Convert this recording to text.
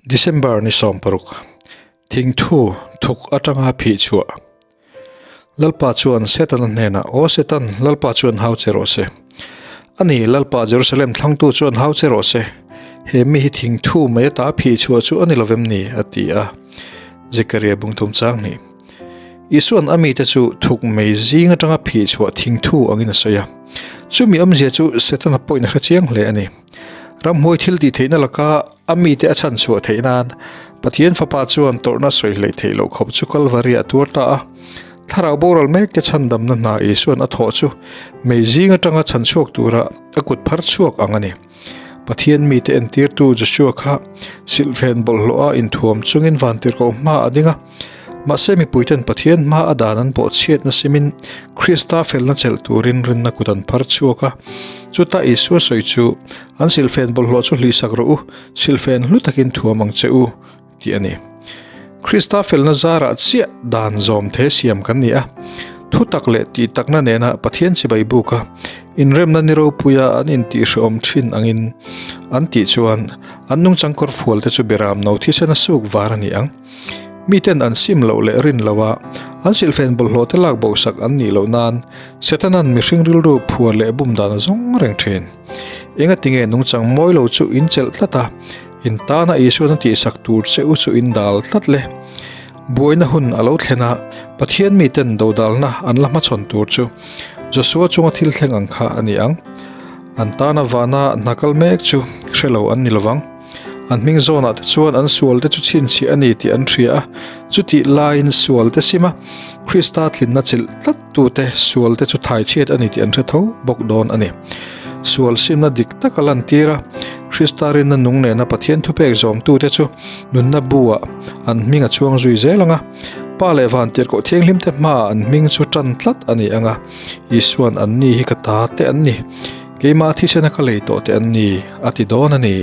December ni 16, Thingthu thuk atanga phih chhuah. Lalpa chuan Setana hnenah, Aw Setan, Lalpa chuan hau che rawh se. Ani, Lalpa Jerusalem thlangtu chuan hau che rawh se. He mi hi thingthu mai ata phih chhuah chu a ni lovem ni? a ti a. Zekaria bungthum chang hnih. Isua'n a mite chu thuk mei zing atanga phih chhuah thingthu angin a sawi a. Chumi awmzia chu Setana pawhin a hre chiang hle a ni. Ramhuai thil tih theihna laka a mite a chhan chhuah theih nan Pathian Fapa chuan tawrhna sawi hleih theih loh khawp chu Kalvari a tuar ta a. Thlarau boral mekte chhandamna hna Isua'n a thawh chu mei zing atanga chhan chhuak tura a kut phar chhuak ang a ni. Pathian mite entirtu Joshua kha silhfen bawlhhlawha inthuam chungin vantirhkoh hma a ding a. Mahse mipuiten Pathian hma a dan an pawh chhiatna simin Krista felna chelh turin rinna kut an phar chhuak a. Chuta Isua sawi chu, An silhfen bawlhhlawh chu hlihsak rawh u, silhfen hlu takin thuam ang che u, tih a ni. Krista felna zarah chiah dan zawm the siam kan ni a. Thutak leh tihtakna nena Pathian chibai buka inremna ni ropuia an intihhrehawm thin angin an tih chuan an nungchang kawrfual te chu beram no thisen a suk var a ni ang. Miten an sim loh leh rin loh a, an silhfen bawlhhlawh te lak bosak an nih loh nan Setana'n mihring rilru phuar leh bum dan a zawng reng thin. Engatinge nungchang mawi lo chu in chelh tlat a, in tana Isua'n a tihsak tur che u chu in dal tlat le. Buaina hun a lo thlen a, Pathian miten dodalna an la hmachhawn tur chu Joshua chunga thil thleng ang kha a ni ang. An tana vana hna kal mek chu hre lo an ni lovang. An hming zawnah te chuan an sualte chu chhinchhiah a ni tih an hria a, chutih laiin sualte sim a, Krista tlinna chilh tlattute sualte chu thaichhiat a ni tih an hre tho bawk dawn a ni. Sual simna dik tak a lantir a, Krista rinna nung nena Pathian thupek zawmtute chu nunna buah an hming a chuang zui zel ang a, Pa leh Vantirhkoh Thianghlimte hmaah an hming chu tan tlat a ni ang a, Isua'n Anni hi ka ta te an ni. Keimah thisena ka lei tawh te an ni, a ti dawn a ni.